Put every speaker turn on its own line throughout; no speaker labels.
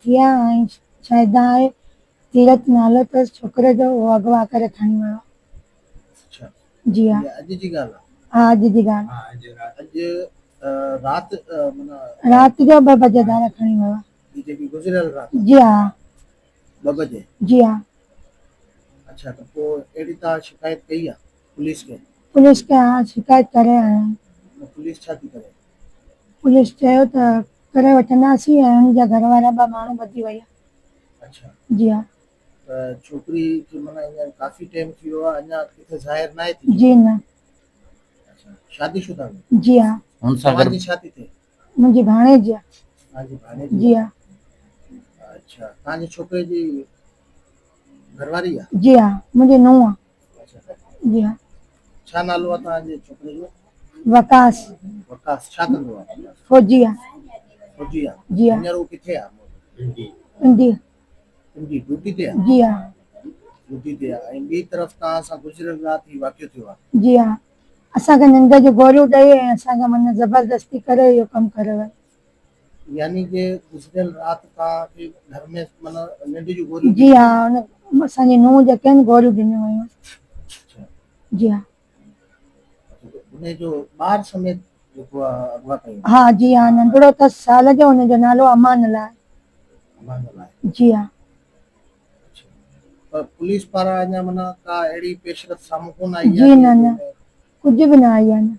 ٿي آهي ۽ شاهده آهي تيرٿ نالو اٿس ڇوڪري جو اهو اغوا ڪري کڻي ويو آهي.
اڇا
جي ها.
اها اڄ جي ڳالهه آهي؟
ها اڄ جي ڳالهه.
اڄ رات معنيٰ
رات جو ٻه بجي ڌارا کڻي ويو آهي.
هي جيڪي گذريل رات آهي.
جي ها.
ٻه بجي؟
جي ها.
اڇا ته پوء اهڙي توهان شڪايت ڪئي آهي پوليس کي؟
پوليس کي ها شڪايت ڪري آيا آهيون.
ته پوليس ڇا ٿي ڪري؟
پوليس چيو ته ڪري وٺنداسين ۽ ان جا گهر وارا ٻه ماڻهو ٻڌي ويا.
اڇا.
جي ها.
ته ڇوڪري کي معنيٰ هينئر ڪافي ٽائيم ٿي ويو آهي اڃا ڪٿي ظاهر ناهي ٿي؟
جي نه.
اڇا شادي شده هئي؟
جي ها.
هن سان گڏ
توهان جي ڇا ٿي ٿئي؟
منهنجي ڀاڻيجي آهي.
توهان جي ڀاڻيجي؟
جي ها.
اڇا توهان جي ڇوڪري جي گهرواري آهي؟
جي ها منهنجي نونهن آهي. جي ها.
ڇا نالو آ توهان جي ڇوڪري جو؟
وقاص.
وقاص ڇا ڪندو آ؟
فوجي آ.
فوجي آ.
جي ها.
هينئر هو ڪٿي آ؟
پنڊي.
پنڊي ڊيوٽي تي آ؟
جي ها.
ڊيوٽي تي آ ۽ ٻي طرف توهان سان گذريل رات هي واقعو ٿيو آ.
جي ها. اسان کي ننڊ جون گوريون ڏئي ۽ اسان کان معنيٰ زبردستي ڪري اهو ڪم ڪري ويو.
يعني ڪي گذريل رات توهان کي گهر ۾ معنيٰ ننڊ جون گوريون
جي ها ان اسان جي نونهن جيڪي آهن گوريون ڏنيون ويون. جي ها.
ان جو ٻار سميت جيڪو آ اغوا ڪيو.
ها جي ها ننڍڙو اٿس سال جو ان جو نالو امان الله آهي.
امان الله.
جي ها.
اڇا پر پوليس پاران اڃا معنيٰ ڪا اهڙي پيش رفت سامهون ڪونه آئي آهي.
جي نه نه ڪجهه به نه آئي آهي.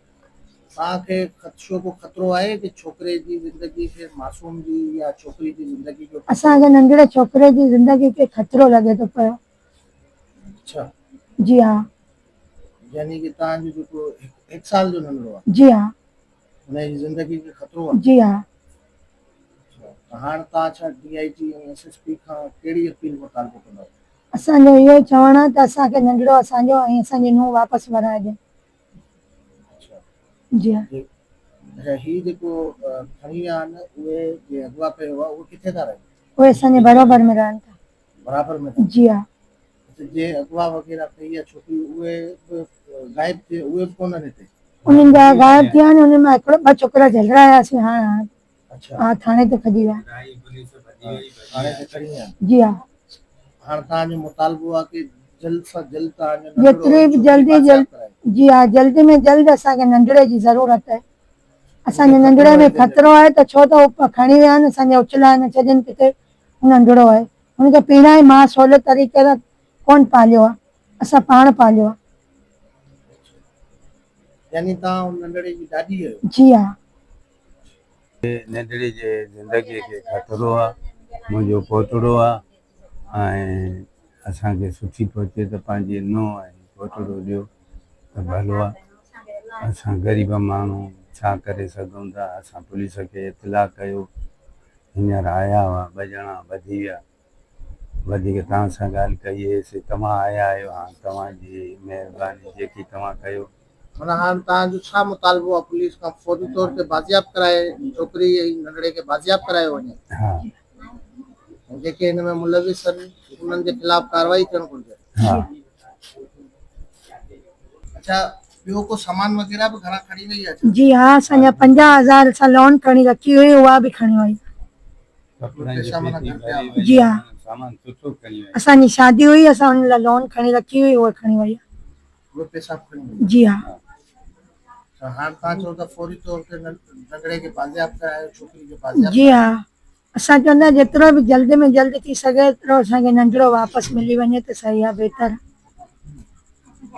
توهان کي خدشو ڪو خطرو آهي ڪي ڇوڪري جي زندگي کي معصوم جي يا ڇوڪري جي زندگي جو خطرو؟
اسان کي ننڍڙي ڇوڪري جي زندگي کي خطرو لڳي ٿو پيو.
اڇا.
جي ها.
يعني ڪي توهان جو جيڪو هڪ سال جو ننڍڙو آهي.
جي ها.
ان جي زندگي کي خطرو آهي.
جي ها.
اڇا ته هاڻ توهان ڇا D I G ۽ S S P کان ڪهڙي اپيل مطالبو ڪندؤ؟
اسان جو اهو ئي چوڻ آهي ته اسان کي ننڍڙو اسان جو ۽ اسان جي نونهن واپس ورائي ڏين.
اڇا
جي ها.
اڇا هي جيڪو کڻي ويا آهن اهي جي اغوا ڪيو آهي اهي ڪٿي ٿا رهن؟
اهي اسان جي برابر ۾ رهن ٿا.
برابر ۾ رهن؟
جي ها.
اڇا جي اغوا وغيره ڪئي آهي ڇوڪري اهي به غائب ٿي اهي به ڪونهن هتي؟
انهن جا غائب ٿي ويا آهن انهن مان هڪڙو ٻه ڇوڪرا جهلراياسين هاڻ هاڻ
اڇا
ها ٿاڻي تي کڄي ويا.
ٿاڻي تي کڻي ويا؟
جي ها.
هاڻ توهان جو مطالبو آهي ڪي جلد سان جلد توهان جو ننڍڙو
جيتري
۽
به
ڇوڪري
جلدي
بازياب
جلد
ڪرايو.
جي ها جلدي ۾ جلد اسان کي ننڍڙي جي ضرورت آهي. اسان جي
ان کي
ننڍڙي
خطرو
۾
آهي زندگي.
خطرو آهي ته ڇو ته هو کڻي ويا آهن اسان جي اڇلائي نه ڇڏين ڪٿي هو ننڍڙو آهي هن کي پيڙائي ماء سولي طريقي سان ڪونه پاليو آهي اسان پاڻ پاليو آهي.
يعني توهان ان ننڍڙي جي ڏاڏي آهيو؟
جي ها.
ننڍڙي جي زندگي کي خطرو آ منهنجو پوٽڙو آ ۽ اسان کي سٺي پهچي ته پنهنجي نونهن ۽ پوٽڙو ڏيو ته ڀلو آ اسان غريب ماڻهو ڇا ڪري سگهون ٿا اسان پوليس کي اطلاع ڪيو هينئر آيا هئا ٻه ڄڻا ٻڌي ويا وڌيڪ توهان سان ڳالهه ڪئي هئي سي توهان آيا آهيو هاڻ توهان جي مهرباني جيڪي توهان ڪيو.
معنيٰ هاڻ توهان جو ڇا مطالبو آهي پوليس کان فوري طور تي بازياب ڪرائي ڇوڪري ۽ ننڍڙي کي بازياب ڪرايو وڃي
ها.
۽ جيڪي هن ۾ ملوث آهن انهن جي خلاف ڪارروائي ٿيڻ گهرجي.
ها.
اڇا ٻيو ڪو سامان وغيره به گهران کڻي وئي آهي ڇا؟
جي ها اسان جا 50 هزار اسان لون کڻي رکي هئي اها به کڻي وئي. جي ها اسان جي شادي هئي اسان ان لاء لون کڻي رکي هئي اها کڻي وئي جي ها. جي ها اسان چوندا جيترو به جلد ۾ جلد ٿي سگهي ايترو اسان کي ننڍڙو واپس ملي وڃي ته صحيح آهي بهتر آهي.